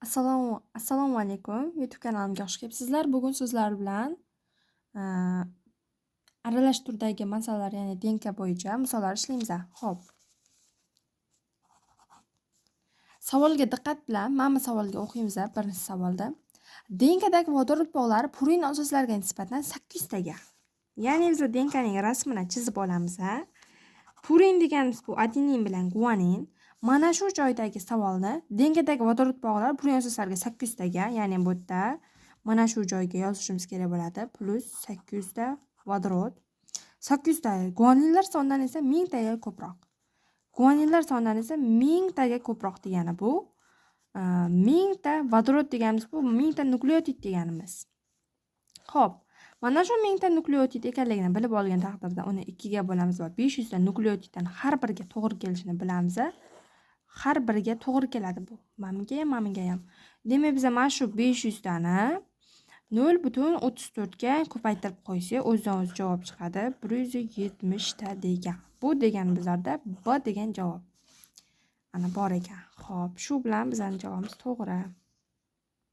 Assalomu alaykum. YouTube kanalimga xush kelibsizlar. Bugun sizlar bilan aralash turdagi masalalar, ya'ni DNK bo'yicha misollar ishlaymiz. Xo'p. Savolga diqqat bilan mana bu savolga o'qiymiz birinchi savolda. DNKdagi vodorod bog'lari purin asoslariga nisbatan 800 taga. Ya'ni biz DNKning rasmini chizib olamiz. Purin deganimiz bu adenin bilan guanin. Mana shu joydagi savolni DNKdagi vodorod bog'lari purin asoslariga 800 taga, ya'ni bu yerda mana shu joyga yozishimiz kerak bo'ladi. Plus 800 ta vodorod. 800 ta guaninlar sonidan esa 1000 taga ko'proq. Guaninlar sonidan esa 1000 taga ko'proq degani bu. 1000 ta vodorod deganimiz bu 1000 ta nukleotid deganimiz. Xo'p, mana shu 1000 ta nukleotid ekanligini bilib olgan taqdirda uni 2 ga bo'lamiz va 500 ta nukleotiddan har biriga to'g'ri kelishini bilamiz. Har biriga to'g'ri keladi bu. Mana bunga ham, mana bunga ham. Demak, biz mana shu 500 tani 0,34 ga ko'paytirib qo'ysak, o'zidan o'zi javob chiqadi. 170 ta degan. Bu degani bizlarda B degan javob. Ana bor ekan. Xo'p, shu bilan bizning javobimiz to'g'ri.